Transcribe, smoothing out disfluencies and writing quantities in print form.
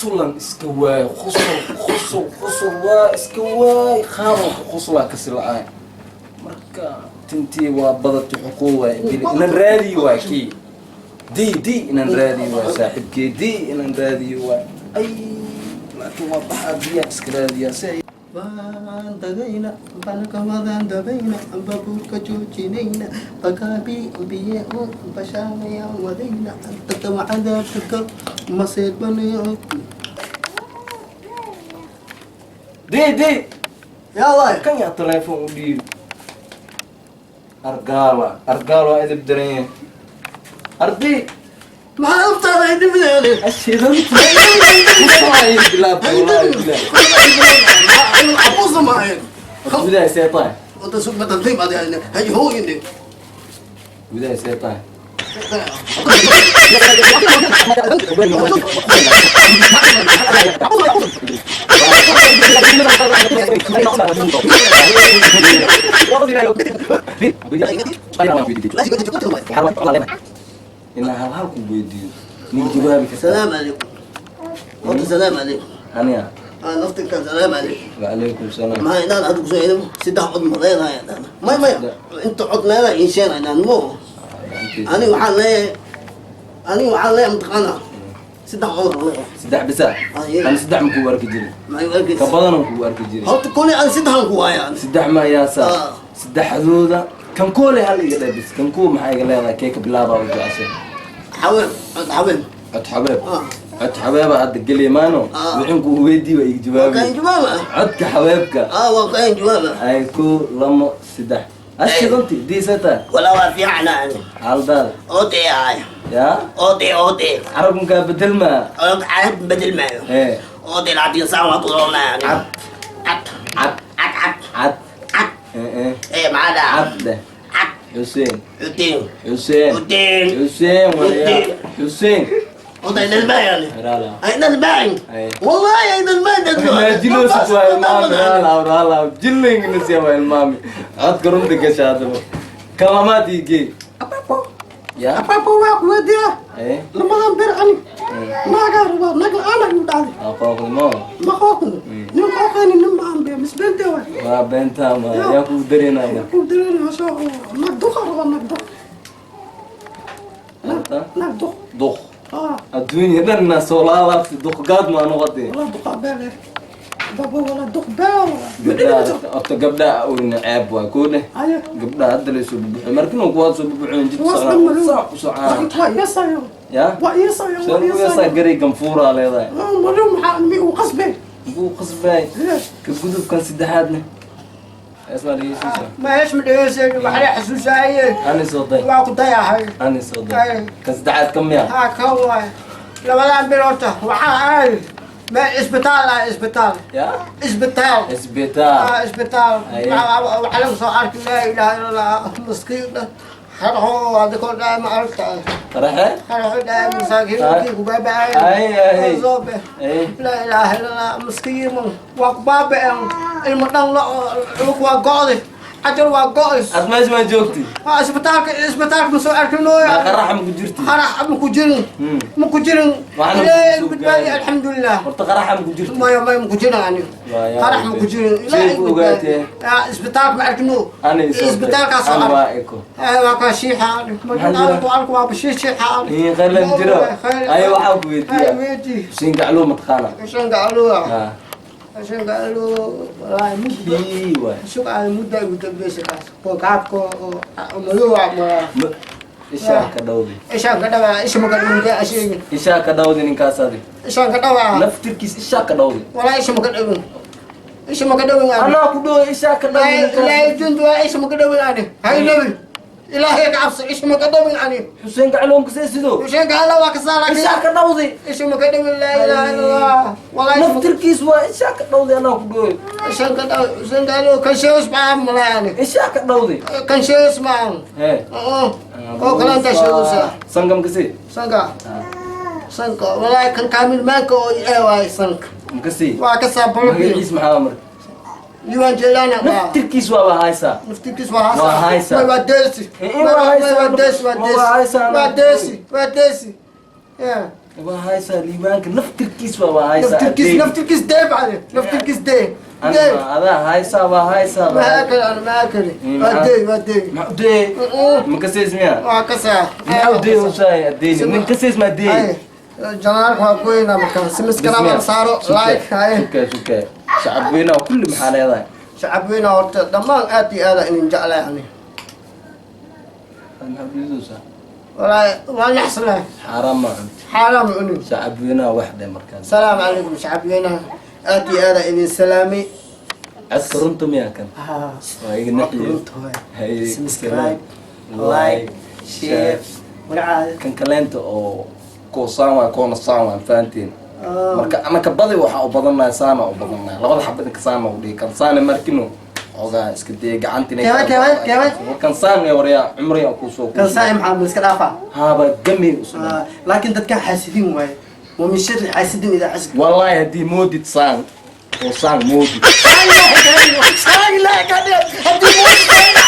Qusulan iska waay, qusul, qusul, qusul waa iska waay. Qaabon ku qusulaa kasi la-aan. Marka tintii waa badati, xuquuq waay inan raadiyo, waay kii di di inan raadiyo, waay saaxiibkee di inan raadiyo waay. Ay, laakiin waa baxaa, biyaa iska raadiyaa si ay Waan dagayna balka, wadaan dabayna, babuurka joojinayna, bakaabi biye u bashaanaya wadayna, dadka cadaabka maseedbanayo. Di di. Yaa waay? Kan yaa telefoon u dhiibi? Argaala, argaal waa edeb daran yahay ardi. Maxaa aftaada ay dhibideen? Ashidanta bilaabtay, wallahi bilaab. Cabuusa ma ahayn. Gudaha see tahay? Wada sug matantiib adi hay hooyinde. Gudaha see tahay? Inaa hal hal ku weydiiyo, nin jawaabi karta. Salaam calaykum horta, salaam calaykum. Aniga? Naftinkan, salaam calaykum. Wacalaykum salaam. Maxaa inaan adigu soo idin saddex cod ma leedahay? May, may, inta cod leedahay insheena inaan mo. Aniga waxaan leeyahay, aniga waxaan leeyahay, mataqaana, saddex cod aan leeyahay. Saddex bisa? Aye. Ani saddex ma kugu arki jirin. Maxay u arkaysa? Ka badanaan kugu arki jirin. Horta koley aan saddexan ku waaya. Saddex ma yaasa? Ah. Saddexdooda kan koole hal iga dheh bis. Kan koo maxaa iga leedahay? Kee ka bilaabaa u jeceshay? Xaween, cod xaween. Cod xabeeb? Ah. Cod xabeeba hadda geliya maano. Ah. Wixin kuu weydii waa iga Waa kaan jawaabi. Jawaaba. Codka xabeebka. Ah, waa kaan jawaaba. Ay, koo, lamo, saddex, ashidanti diisata. Walaa waa fiicana ani. Xaaladaada? Oday ahay. Yaa? Oday, oday. Carabkankaa bedel maa? Carab bedel maayo. Ee. Oday lacagtiin saan waa tuloonaa ani. Cad. Cad. Cad. Cad, cad. Cad. Cad. Ee, ee. Ee, maxaa dhaca? Cad dheh. Cad. Xuseen. Xuseen. Xuseen. Xuseen. Xuseen waya. Xuseen. Xuseen. Oday nalmaayani. Rala. Ay nalmaayin. Ay. Wallahi ay nalmaayin. Jilosis waa ilmaami, rala, rala, jilingnasiya waa ilmaami. Codka runta gasha haddaba kalamaad ii gee ya. Abaabo, waa ku weydiiyaa. Ee. Lamadan bir ani naagaa rabaa, naag la-aan ayuu dhacday. Aqoonimo. Ma qooqno, nin qooqayni nin ma aan be misbeente waay. Waa beentaa, ma yaa kugu dareynaa ma? Ku dareynayso naag duqa rabaa, naag duq. Horta? Naag duq. Duq? Ah. Adduunya dhan na soo laalaabti, duqgaad maa noqotay. Walaa duqa beel eh babo, walaa duq beel. Gabdhaha horta, gabdhaha oyna ceeb waa koo dheh. Aye. Gabdhaha hadda lay soo bubuxo markina kuwaad soo bubuxoon jid. Waas dhan madow. Saa usoo caana. Waa iyasayo. Ya. Waa iyasayo, waa soo kuyasaa. iyasayo. Garay ganfuuraa leedahay. Madow maxaa mi uu qasbay? Muxuu qasbay? Ka gudubkan saddexaadna esmaa dhegeysiisa. Ma hees ma dhegeysayn, waxaa la xasuusaaye. Ani soo day. Waa ku dayahay. Ani soo day, kan saddexaad ka miya? Haa, kan waay. Labadan bil horta waxaa ahay ma isbitaal ah, isbitaal. Ya? Isbitaal. Isbitaal. Ah, isbitaal. Aye. Waxaa lagu soo arkay, laa ilaaha illa allah, maskiin xarxo adikoo dhaa ma aragta? Qaraxe. Xarxo dhaa masaakiinkii ku baaba'ay. Ay, ay. Zoobe. Ay. Laa ilaaha illa allah, maskiin waa ku baaba'een, ilmo dhan la lug waa go'day, cajal waa go'ays. Ad meesha maa joogti? Ah, isbitaalka, isbitaalka ma soo arkinooya. Maa qaraxa ma ku jirti? Qarax ma ku jirin. Ma ku jirin. Waxna ilaahay ma ku soo badbaadi. gaarin. Alxamdulilah. Horta qaraxa ma ku jirti? Maya, maya, ma ku jirin ani. Waa yaa qarax ma ku jirin. Shay ku ogaatee. Ah, isbitaalka ma arkino. Ani soo day. Isbitaalkaas soo An ark. waa eko. Waa kaa shiixa. Maxaa jira? Alku alku waa bashiir shiixa. Ii khayr jiro. Ay, waxaa ku weydiiyaa. Ay, weydii. Xuseen Gacluu mataqaana? Xuseen Gacluu. Ah. Xuseen Gacluu, wallaahi muddo. Kii waay. Sug aan muddo ugu dambeysay kaas oo gaabka oo madow ah ma. Ishaa ka dhawdi. Ishaan ka dhawaa, isha ma ka dhawin asheegin. Ishaa ka dhawdi ninkaas adi. Ishaan ka dhawaa. Naftirkiis ishaa ka dhawdi. Walaa isha ma ka dhawin, isha ma ka dhawin ani. Anaa ku dhawo, ishaa ka dhawdi ninkaas. Ilaahay juntu waa isha ma ka dhawin ani, hay dhawin, ilaahay ka cabso, isha ma ka dhawin ani. Xuseen Gacluu makasee sidoo? Xuseen Gacluu waa kasaa, laakiin ishaa ka dhawdi. Isha ma ka dhawin, laa ilaaha illa allah, walaa isha ma Naftirkiis waa ishaa ka dhawdi, anaa ku dhawo. Ishaan ka dhaw, Xuseen Gacluu kan sheegis maa malaa ani. Ishaa ka dhawdi. Kan sheegis maa. Hee. Oo kalanta sheegaysa. Sanka makasee? Sanka, sanka, walaahi kan kaamil maanka oo ee waay sanka. Makasee? Waa kasaa bolobi. Magaciis maxaa marka? Liwan Jelana. Naftirkiis waaba haysaa. Naftirkiis waa Waa haysaa. Waa deesi. Eh, waa haysaa. Waa deesi, waa Ma deesi. waa haysaa. Waa deesi, waa deesi. Yeah. Waa haysaa liibaanka naftirkiis, waa haysaa. Naftirkiis, naftirkiis dee bacde, naftirkiis dee dee. Adaa haysaa, waa haysaa. Ma akali ana, ma akali. Waa dee, waa dee. Dee ma kaseys miya? Waa kasaa. Maxaa dee usaay adeeni nin kaseys ma dee? Janaalka waa kuweynaa marka simiskana saaro, like haye. Sukay, sukay, shacab weynaha kulli maxaa leedahay? Shacab weynaa horta dhammaan aad iyo aada inin jeclahay ani. Maxaa ujeedaysaa? Walaahi waa naxsanahay. Xaaraan ma cunti. Xaaraam cunin. Shacab weynaha wax dhe markaas. Salaamu calaykum shacab weynaha, aad iyo aada idin salaamay. Codka runta miyaa kan? Waa iga naxiye. Runta waay. Haye. Subscribe, like, share, magacaada. Kan kaleenta oo koosaan waay, koona saan waay, fahantiin? Marka anaka badi waxaa u badannahay saana u badannahay, labada xabad inka saana u dhihi kan saana markino xoogaa iska dee gacantina. Kewe, kewe, kewe? Kan saan ee waryaa cumriga kuusoo. Kan saa maxaa ma iska dhaafaa? Haaba gami usoo. Laakiin dadkan xaasidiin waaye, wa min shari xaasidin idaa xasad. Wallahi haddii moodid saan oo saan moodid. Haddii moodid.